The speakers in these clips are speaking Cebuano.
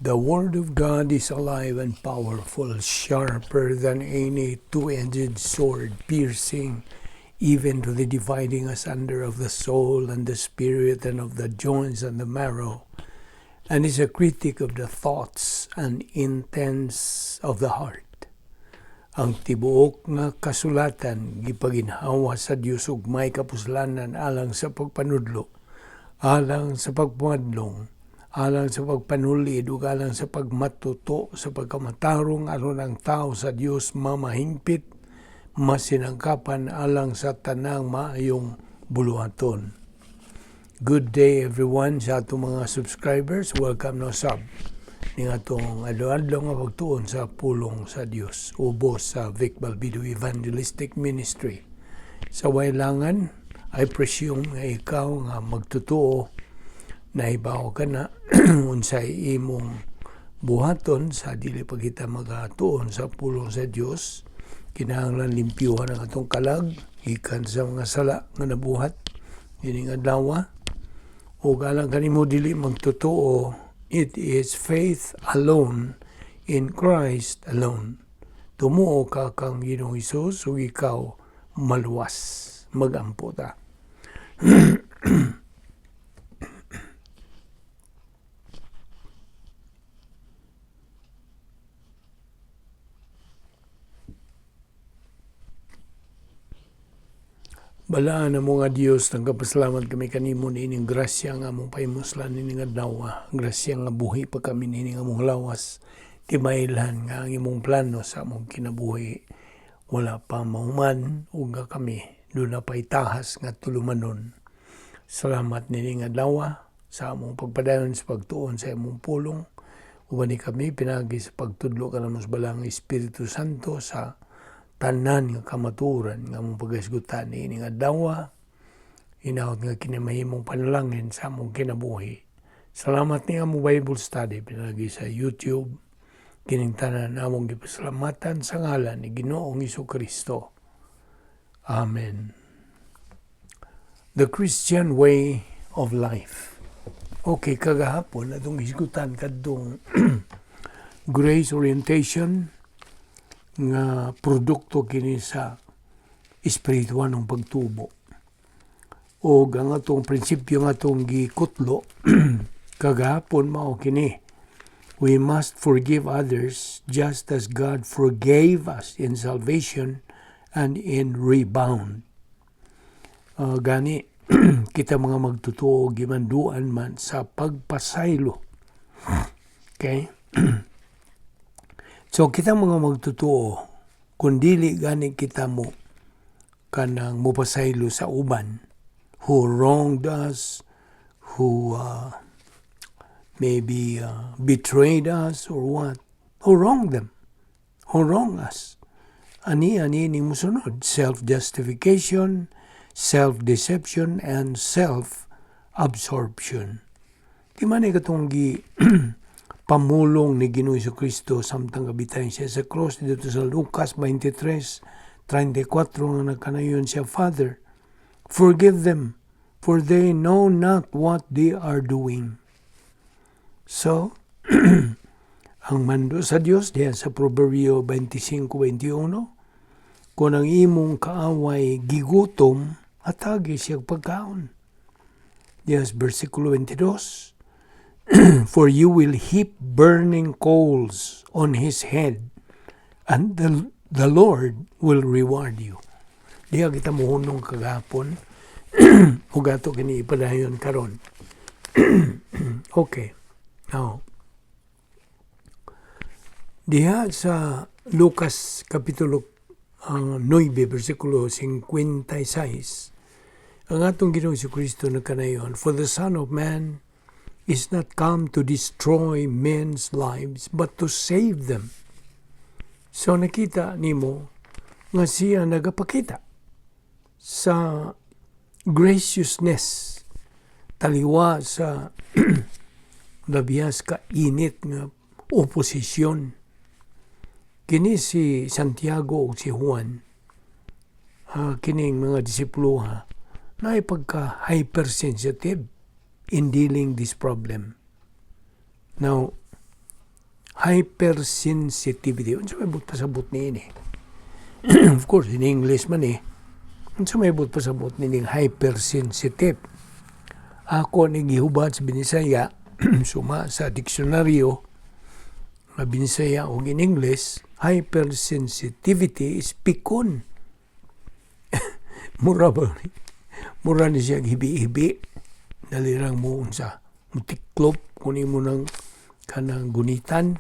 The Word of God is alive and powerful, sharper than any two-edged sword, piercing even to the dividing asunder of the soul and the spirit and of the joints and the marrow, and is a critic of the thoughts and intents of the heart. Ang tibuok nga kasulatan gipaginhawa sa Dios ug may kapuslanan alang sa pagpanudlo, alang sa pagpamadlong, alang sa pagpanulid ug alang sa pagmatuto sa pagkamatarong, aron ang tao sa Dios mamahingpit, masinangkapan alang sa tanang maayong buluhaton. Good day, everyone, sa atong mga subscribers. Welcome na sab ning atong adlaw-adlaw nga pagtuon sa pulong sa Dios ubos sa Vic Balbido Evangelistic Ministry. Sa waylangan, I presume nga ikaw nga magtutuo, nahibaw ka na unsay imong buhaton sa dili pa kita magatuon sa pulong sa Dios. Kinahanglan limpyuhan ang atong kalag gikan sa mga sala nga nabuhat ining adlaw. Ug alang kanimo dili magtotoo, it is faith alone in Christ alone. Tumuo ka kang Ginoong Hesus ug ikaw maluwas. Magampo ta. Balaan na mo nga Dios, nagpasalamat kami kanimo niining grasya nga among pahimuslan nining adlaw. Grasya nga buhi pa kami nining among lawas. Timailhan nga ang imong plano sa among kinabuhi wala pa mahuman ug nga kami duna pa'y tahas nga tulumanon. Salamat nining adlaw sa among pagpadayon sa pagtuon sa imong pulong. Uban ni kami pinagi sa pagtudlo kanamo sa Balaang Espiritu Santo sa tanan nga kamatuoran nga among paghisgutan niining adlaw. Hinaot nga kini mahimong panalangin sa among kinabuhi. Salamat ni among Bible study pinagi sa YouTube. Kining tanan among gipasalamatan sa ngalan ni Ginoong Kristo. Amen. The Christian Way of Life. Okay, kagahapon atong hisgutan kadtong grace orientation nga produkto kini sa espirituanong pagtubo. O ang atong prinsipyo nga atong gikutlo kagahapon mao kini: We must forgive others just as God forgave us in salvation and in rebound. Gani kita mga magtotoo gimanduan man sa pagpasaylo. Okay? So kita mga magtotoo, kung dili gani kita mo kanang mupasaylo sa uban who wronged us, who maybe betrayed us or what, who wronged them, who wrong us. Ani ani ning musunod: self-justification, self-deception, and self-absorption. Di man ni katong gi pamulong ni Ginoong Kristo samtang kabitayan siya sa cross dito sa Lucas 23:34 nga nagkanayon siya, "Father, forgive them, for they know not what they are doing." So, ang mando sa Dios diyan sa Proverbio 25:21, kung ang imong kaaway gigutom, hatagi siya pagkaon. Yes, versikulo 22, "For you will heap burning coals on his head, and the Lord will reward you." Diha kita muhunong kagahapon, ug ato kini ipadayon karon. Okay. Now, diha sa Lucas Kapitulo 9, versikulo 56, ang atong Ginoong Kristo nagkanayon, "For the Son of Man is not come to destroy men's lives, but to save them." So nakita nimo nga siya nagapakita sa graciousness taliwa sa labihas ka init nga oposisyon. Kini si Santiago ug si Juan, kining mga disipulo ha, naay pagka hypersensitive in dealing this problem. Now, Hypersensitivity. Unsa may buot pasabot niini? Of course, in English man eh. Unsa may buot pasabot nining hypersensitive? Ako ni gihubad sa Binisaya, suma sa diksyonaryo nga Binisaya o in English, hypersensitivity is pikon. Mura ba ni? Mura ni siya hibi-hibi. Dali rang mo unsa, mutiklop kung imo nang kanang gunitan.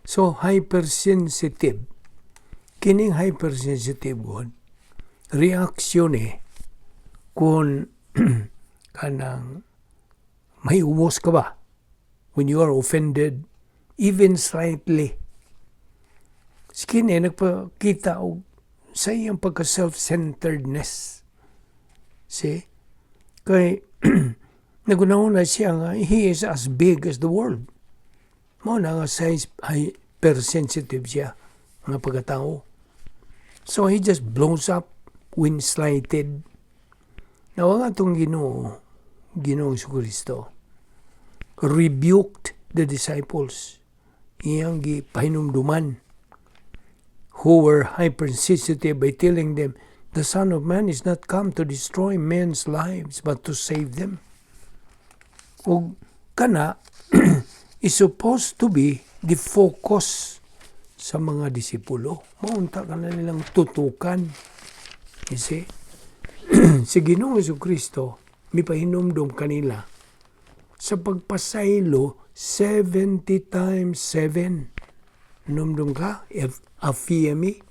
So, hypersensitive. Kining hypersensitive god, reaksyon eh, kung kanang may ubos ka ba? When you are offended, even slightly. Kini nagpakita og sa iyang pagka self-centeredness. See? Kay nagunahon na siya nga he is as big as the world. Mao na nga size hypersensitive siya nga pagkatao. So he just blows up when slighted. Now ang atong Ginoo, Ginoong Kristo, rebuked the disciples. Iyang gipahinumduman who were hypersensitive by telling them, "The Son of Man is not come to destroy men's lives, but to save them." Ug kana is supposed to be the focus sa mga disipulo. Maunta ka na nilang tutukan. You see? Si Ginoong Kristo mipahinumdum kanila sa pagpasaylo 70 times 7. Numdum ka? If aphiemi?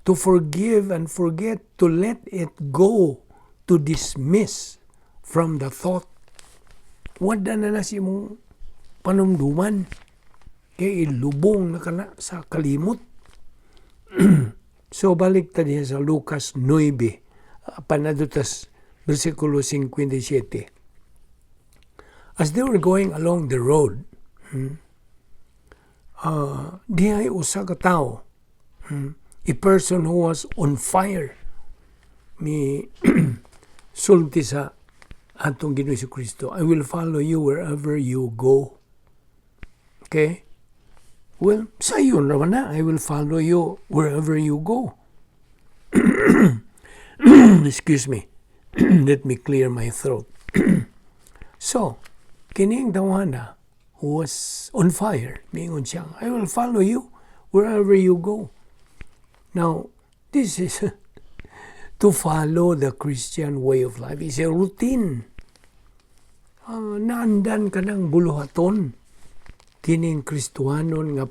To forgive and forget, to let it go, to dismiss from the thought. Wala na na si imong panumduman. Kay ilubong na kana sa kalimot. So balik ta diha sa Lucas 9, panadutas versikulo 57. As they were going along the road, dihay usa ka tawo, a person who was on fire, mi sulti sa atong Ginoo Kristo, "I will follow you wherever you go." Okay? Well, sayon naman na, "I will follow you wherever you go." Excuse me. Let me clear my throat. So, kining tawhana who was on fire, mingon siya, "I will follow you wherever you go." Now, this is to follow the Christian way of life is a routine. Naandan ka ng buluhaton kining Kristohanon nga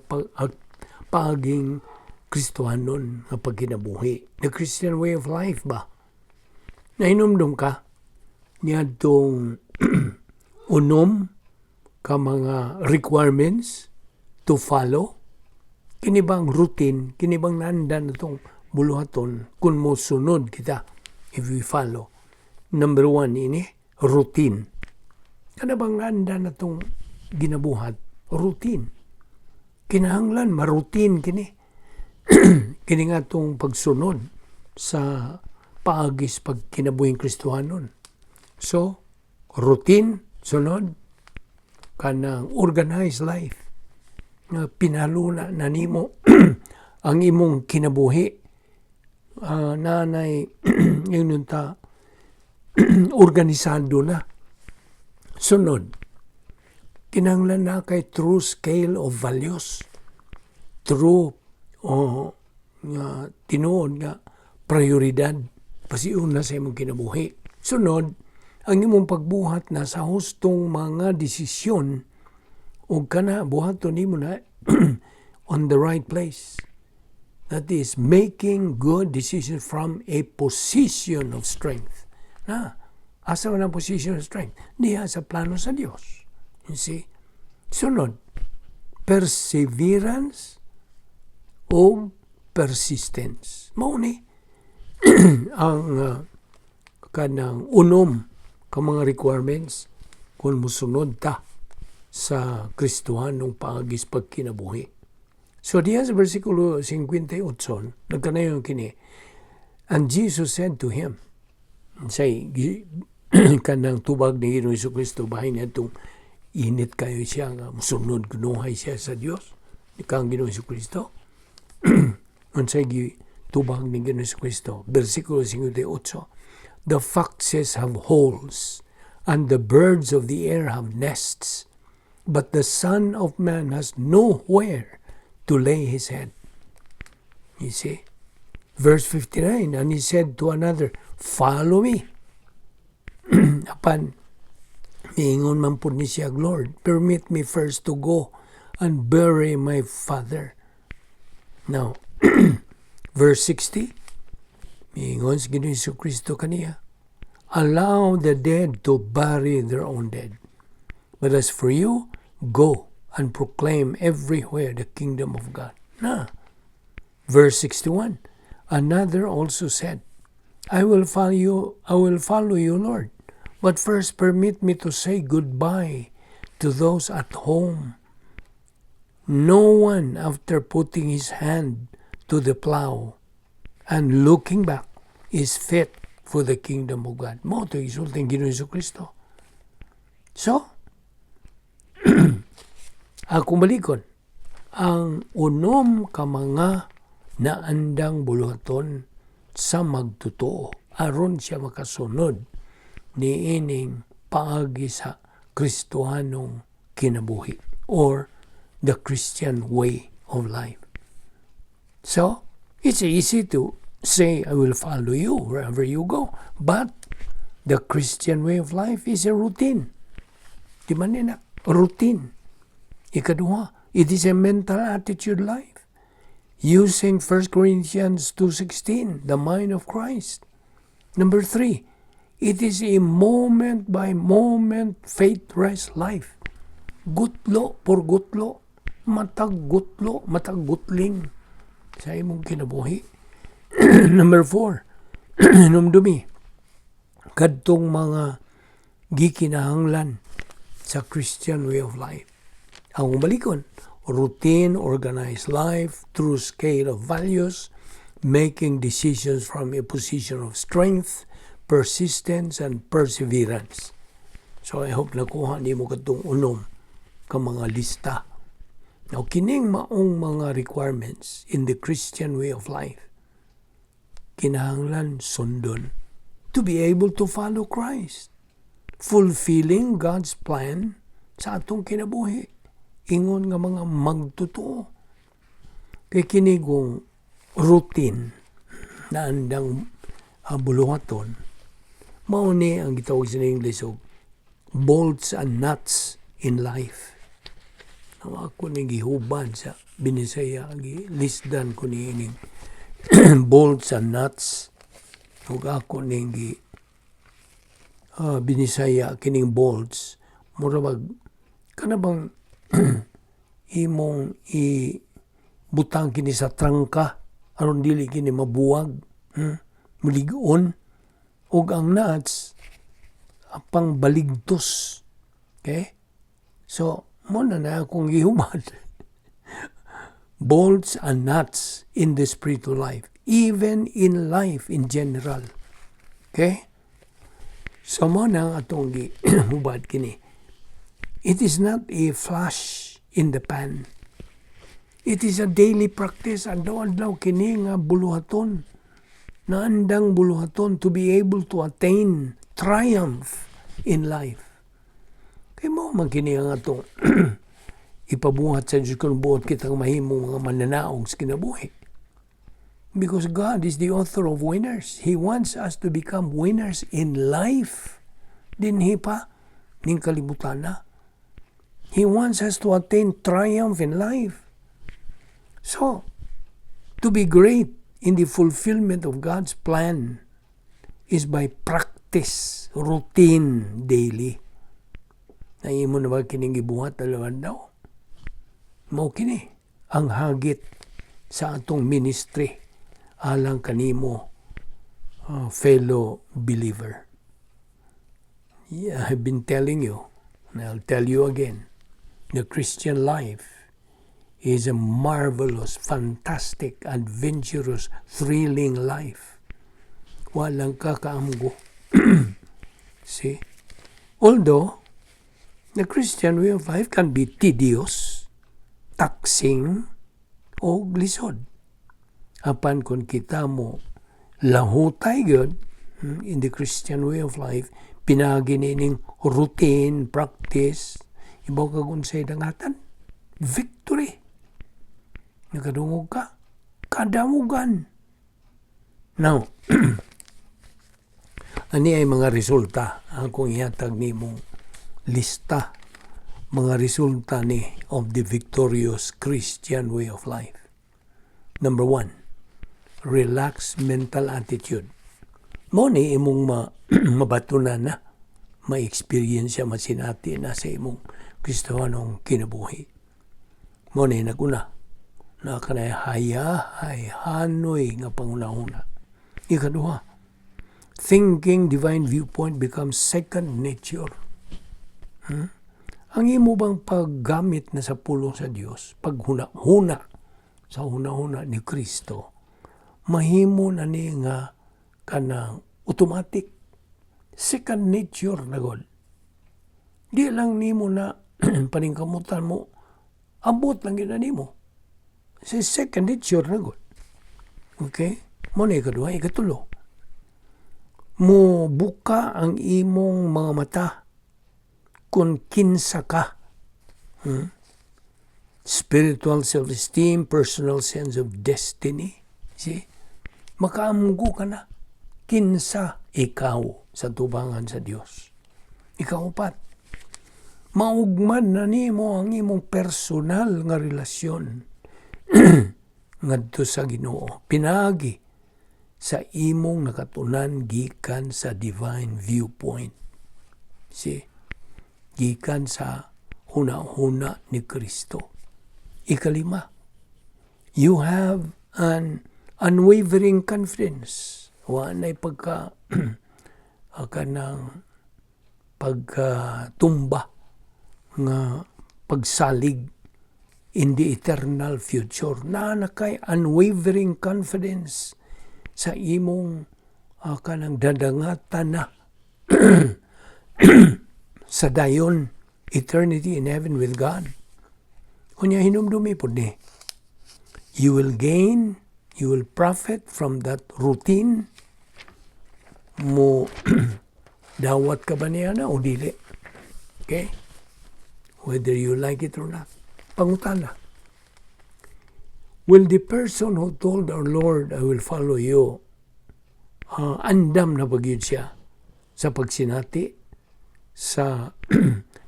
paging Kristohanon nga pagkinabuhi. The Christian way of life ba? Nahinumdum ka niadtong 6 ka mga requirements to follow? Kini bang routine, kini bang naandan atong buluhaton kung mosunod kita, if we follow? Number 1 ini, routine. Kana bang naandan atong ginabuhat? Routine. Kinahanglan maroutine kini. Kini nga atong pagsunod sa paagis pag kinabuhing Kristohanon. So, routine, sunod, kanang organized life. Nga pinaluna na nimo ang imong kinabuhi. Nanay, yun ta, organisado na. Sunod, kinahanglan na kay true scale of values. True o nga tinuod nga prioridad pasiuna na sa imong kinabuhi. Sunod, ang imong pagbuhat na sa hustong mga desisyon ug kana buhaton nimo na on the right place. That is making good decisions from a position of strength. Na, asa man ang position of strength? Diha sa plano sa Dios. You see? Sunod, perseverance o persistence. Mao ni ang kanang 6 ka mga requirements kung musunod ta sa Kristohanong paagis pagkinabuhi. So diya sa versikulo 58, nagkanayon kini, "And Jesus said to him," say, kanang tubag ni Ginoong Kristo bahin niya itong Init kayo siya nga musunod kunuhay siya sa Dios kang Ginoong Kristo. Unsay gitubag ni Ginoong Kristo? Versikulo 58: "The foxes have holes and the birds of the air have nests, but the Son of Man has nowhere to lay his head." You see? Verse 59, "And he said to another, 'Follow me.' Apan, miingon man pud ni siya, 'Lord, permit me first to go and bury my father.'" Now, verse 60, miingon si Ginoong Kristo kaniya, "Allow the dead to bury their own dead. But as for you, go and proclaim everywhere the kingdom of God." Na. Verse 61, "Another also said, 'I will follow you, I will follow you, Lord. But first permit me to say goodbye to those at home.' No one, after putting his hand to the plow and looking back, is fit for the kingdom of God." Mao to isulti ang Ginoong Kristo. So, akong balikon, ang unom ka mga naandang buluhaton sa magtotoo aron siya makasunod niining paagi sa Kristohanong kinabuhi or the Christian way of life. So, it's easy to say, "I will follow you wherever you go." But the Christian way of life is a routine. Di ba nina? Routine. Ikaduha, it is a mental attitude life. Using 1 Corinthians 2.16, the mind of Christ. Number three, it is a moment by moment faith rest life. Gutlo por gutlo, matag gutlo, matag gutling sa imong kinabuhi. Number four, hinumdumi, kadtong mga gikinahanglan sa Christian way of life. Ang balikon, routine, organized life, true scale of values, making decisions from a position of strength, persistence, and perseverance. So I hope nakuha nimo kadtong unom ka mga lista. Now, kining maong mga requirements in the Christian way of life, kinahanglan sundon to be able to follow Christ, fulfilling God's plan sa atong kinabuhi. Ingon nga mga magtotoo. Kay kini kung routine na andang buluhaton, mao ni ang gitawag sa English og bolts and nuts in life. Ang ako ni gihubad sa Binisaya, gilisdan ko ni ining bolts and nuts ug ako ning gi Binisaya kining bolts, mura bag kana bang imong i butang kini sa trangka aron dili kini mabuwag, Mulig-on. Ug ang nuts pang baligtos. Okay, so mao na na akong gihubad, bolts and nuts in the spiritual life, even in life in general. Okay, so mao na ang atong gihubad kini. It is not a flash in the pan. It is a daily practice. Adlaw-adlaw kini nga buluhaton, naandang buluhaton to be able to attain triumph in life. Kay mao man kini ang atong ipabuhat sa Diyos kung buot kitang mahimong mga mananaog sa kinabuhi. Because God is the author of winners. He wants us to become winners in life. Dinhi pa, ning kalibutan na. He wants us to attain triumph in life. So, to be great in the fulfillment of God's plan is by practice, routine, daily. Naimo na ba kining gibuhat adlaw? Mao kini ang hagit sa atong ministry alang kanimo, fellow believer. Yeah, I've been telling you, and I'll tell you again, the Christian life is a marvelous, fantastic, adventurous, thrilling life. Walang kakaamgo. See? Although, The Christian way of life can be tedious, taxing, o lisod. Apan kung kita mo lahutay gyud in the Christian way of life, pinaagi nining routine, practice, ibaw kag unsay dangatan, victory. Nakadungog ka, kadamugan. Now, ani ay mga resulta akong ihatag nimong lista, mga resulta ni of the victorious Christian way of life. Number one, relaxed mental attitude. Mo ni imong mabatunan na, ma-experience siya, masinati na sa imong Kristohanong kinabuhi. Mo ni naguna na kanay hayahay hanoy nga panghunahuna. Ikaduha, thinking divine viewpoint becomes second nature. Ang imo bang paggamit na sa pulong sa Dios, paghuna-huna sa huna-huna ni Kristo, mahimo na ni nga kanang automatic, second nature na god. Di lang nimo na paningkamutan mo, abot lang gyud na nimo. Sa second nature na god. Okay? Mo na ikaduha, ikatulo. Mo buka ang imong mga mata kung kinsa ka. Spiritual self-esteem, personal sense of destiny. See? Makaamgo ka na. Kinsa ikaw sa tubangan sa Dios. Ikaupat, maugman na nimo ang imong personal nga relasyon ngadto sa Ginoo. Pinagi sa imong nakatunan gikan sa divine viewpoint. See? Gikan sa huna-huna ni Kristo. Ikalima, you have an unwavering confidence. Wa na'y pagka kanang pagkatumba nga pagsalig in the eternal future. Na kay unwavering confidence sa imong kanang dadangatan na sa dayon, eternity in heaven with God. Unya hinumdumi pod ni. You will gain, you will profit from that routine. Mo dawat ka ba niya na o dili? Okay? Whether you like it or not. Pangutana. Will the person who told our Lord, "I will follow you," andam na ba gyud siya sa pagsinati sa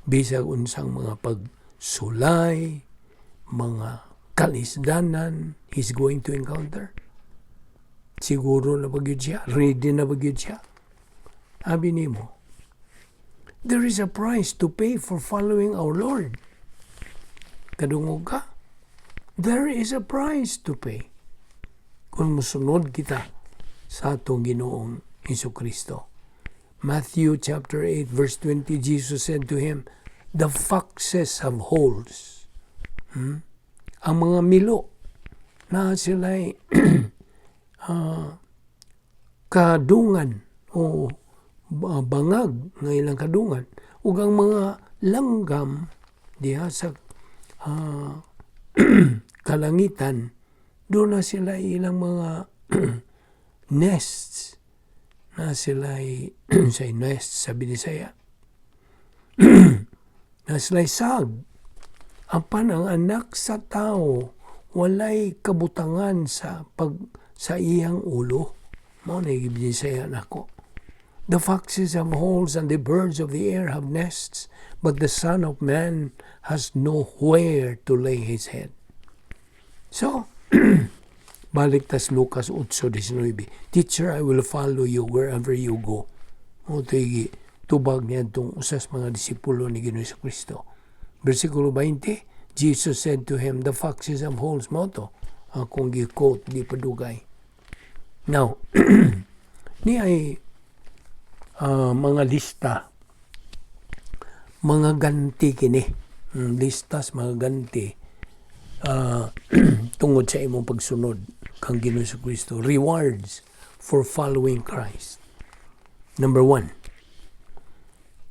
bisag unsang mga pagsulay, mga kalisdanan he's going to encounter? Siguro na ba gyud siya? Ready na ba gyud siya? Abi nimo, there is a price to pay for following our Lord. Kadungog ka? There is a price to pay kung musunod kita sa atong Ginoong Hesus Kristo. Matthew chapter 8 verse 20, Jesus said to him, "The foxes have holes." Ang mga milo na sila'y kadungan o bangag nga ilang kadungan ug ang mga langgam diha sa kalangitan, doon na sila ilang mga nests na sila sa nest sa Binisaya na sila sag. Apan ang Anak sa Tao walay kabutangan sa pag sa iyang ulo. Mao na gibinisaya nako. "The foxes have holes and the birds of the air have nests, but the Son of Man has nowhere to lay his head." So, balik tas Lucas 8:19. "Teacher, I will follow you wherever you go." O ito'y tubag niya itong usas mga disipulo ni Ginoong Kristo. Versikulo 20, Jesus said to him, "The foxes have holes." Mo to, akong gi-quote di padugay. Now, ni ay mga lista, mga ganti kini, listas mga ganti tungod sa imong pagsunod kang Ginoong Kristo. Rewards for following Christ. Number one,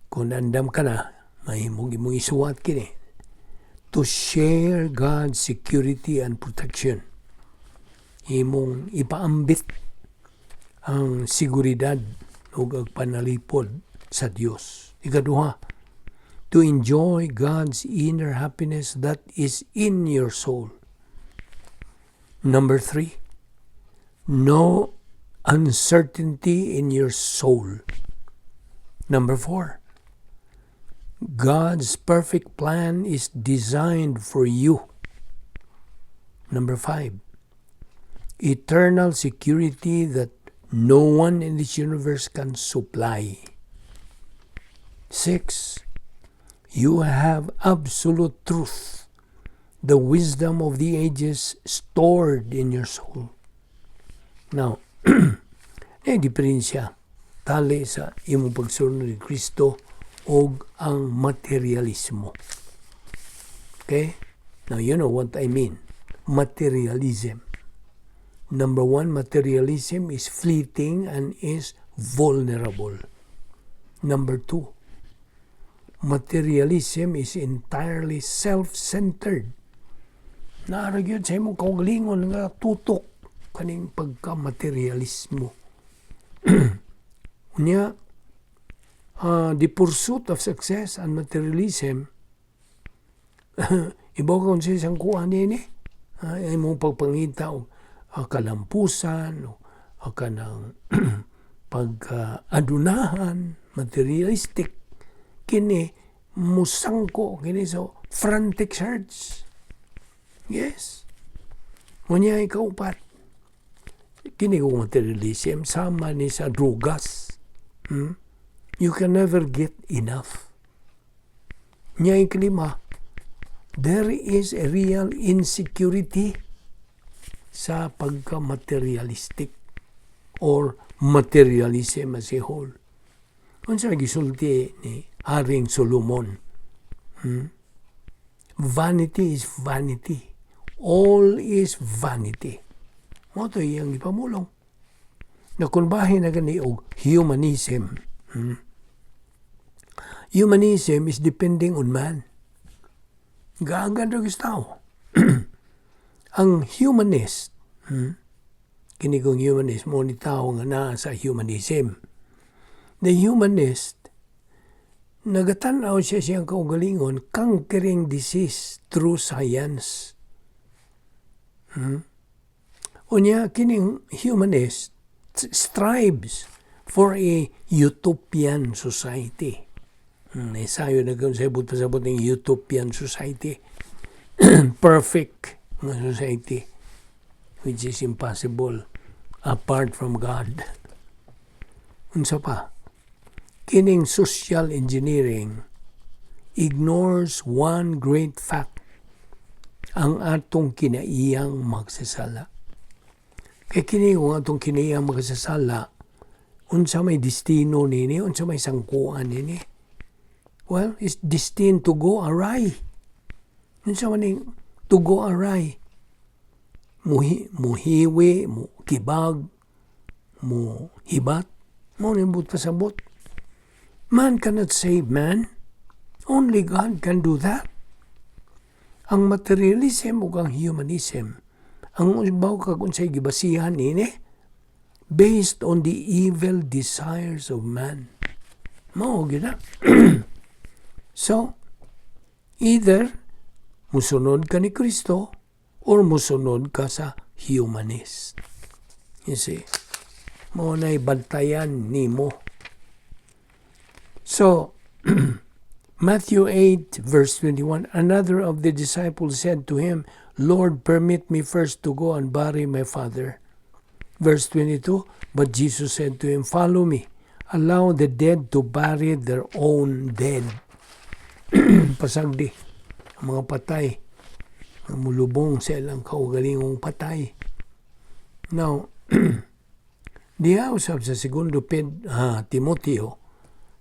kung andam ka na, Mahimong imong isuwat kini. To share God's security and protection. Imong ipaambit ang seguridad ug ang panalipod sa Dios. Ikaduha, to enjoy God's inner happiness that is in your soul. Number three, no uncertainty in your soul. Number four, God's perfect plan is designed for you. Number five, eternal security that no one in this universe can supply. Six, you have absolute truth, the wisdom of the ages stored in your soul. Now, eh, diferensya tali sa imong pagsunod ni Kristo og ang materialismo. Okay? Now, you know what I mean. Materialism. Number one, materialism is fleeting and is vulnerable. Number two, materialism is entirely self-centered. Naa ra gyud sa imong kaugalingon nga tutok kaning pagka-materialismo. Unya, the pursuit of success and materialism, ibaw ka kung sa isang kuha nini, imong pagpangita og kalampusan, o kanang pagka-adunahan, materialistic, kini musangko kini sa frantic search. Yes. Unya, ikaupat, kini kong materialism sama ni sa drugas. You can never get enough. Nya ikalima, there is a real insecurity sa pagka-materialistic or materialism as a whole. Unsa gisulti ni Haring Solomon? Vanity is vanity. All is vanity. Mao to iyang ipamulong. Na kung bahin na gani og humanism. Humanism is depending on man. Gaagan ra tao. Ang humanist, kini kong humanist, mao ni tao nga naa sa humanism. The humanist, nagatanaw siya siyang kaugalingon, conquering disease through science. Unya, kining humanist strives for a utopian society. Ensayo na kung sa pasabot ng utopian society. Perfect nga society, which is impossible apart from God. Unsa pa? Kining social engineering ignores one great fact: ang atong kinaiyang magsasala. Kay kini kung atong kinaiyang magsasala, unsa may destino nini, unsa may sangkuan nini? Well, it's destined to go awry. Unsa man ning to go awry? Muhi, muhiwi, mo kibag, mo hibat, mao ni buot pasabot. Man cannot save man. Only God can do that. Ang materialism ug ang humanism, ang ibaw kag unsay gibasihan nini, based on the evil desires of man. Mao gyud na. So, either musunod ka ni Kristo or musunod ka sa humanist. You see, mao na'y bantayan nimo. So, Matthew 8, verse 21, another of the disciples said to him, "Lord, permit me first to go and bury my father." Verse 22, but Jesus said to him, "Follow me. Allow the dead to bury their own dead." Pasagdi ang mga patay ang mulubong sa ilang kaugalingong patay. Now, diha usab sa segundo Timoteo,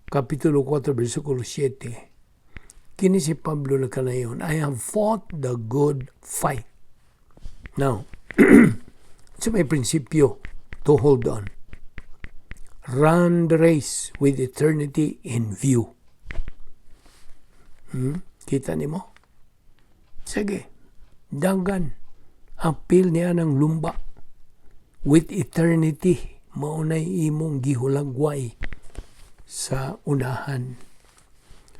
Kapitulo 4, versikulo 7, kini si Pablo na kanayon, "I have fought the good fight." Now, sa may prinsipyo to hold on. Run the race with eternity in view. Kita nimo? Sige. Danggan. Apil niya ng lumba. With eternity, maunay imong gihulagway sa unahan.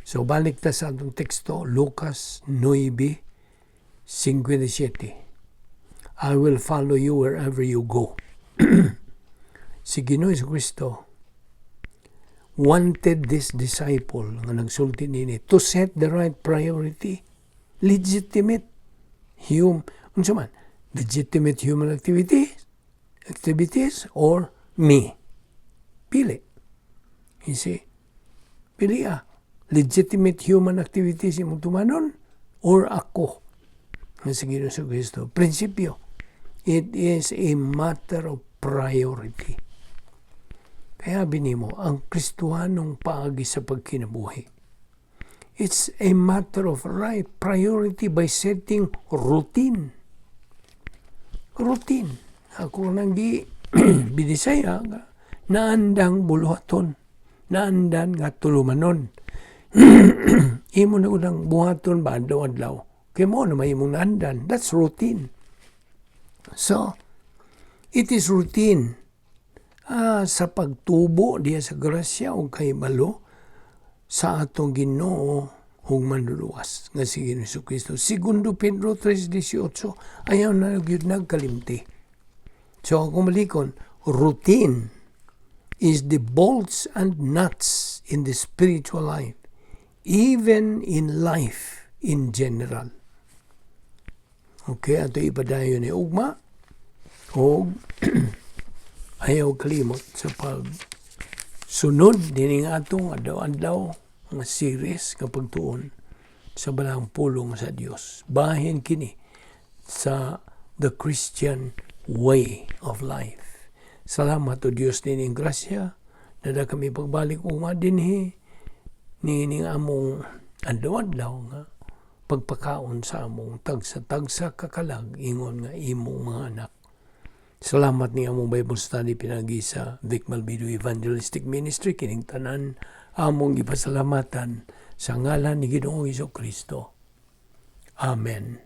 So balik ta sa atong teksto, Lucas 9:57. "I will follow you wherever you go." Si Ginoo Kristo wanted this disciple nga nagsulti nini to set the right priority. Legitimate hum unsa man, legitimate human activities or me. Pili. You see? Pili ah. Legitimate human activities imong tumanon or ako nga si Ginoo Kristo. Prinsipyo. It is a matter of priority. Kaya binimo, ang Kristohanong paagi sa pagkinabuhi. It's a matter of right priority by setting routine. Routine. Ako nang gi binisaya nga naandang buluhaton, naandan nga tulumanon. Imo na unang buhaton ba adlaw-adlaw. Kay mo na may imong naandan. That's routine. So, it is routine sa pagtubo diya sa grasya o kahibalo sa atong Ginoo ug Manluluwas nga si Ginoo Kristo. Segundo Pedro 3:18, ayaw na gyud nagkalimti. So kung malikon, routine is the bolts and nuts in the spiritual life, even in life in general. Okay, ato ipadayon ni ugma og ayaw kalimot sa pag sunod dining atong adlaw-adlaw nga series nga pagtuon sa balang pulong sa Dios. Bahin kini sa the Christian way of life. Salamat o Dios nining grasya. Nada kami pagbalik ugma dinhi nining among adlaw-adlaw nga pagpakaon sa among tagsa-tagsa kakalag ingon nga imong mga anak. Salamat ni among Bible study pinagi sa Vic Malvido Evangelistic Ministry. Kining tanan among gipasalamatan sa ngalan ni Ginoong Kristo. Amen.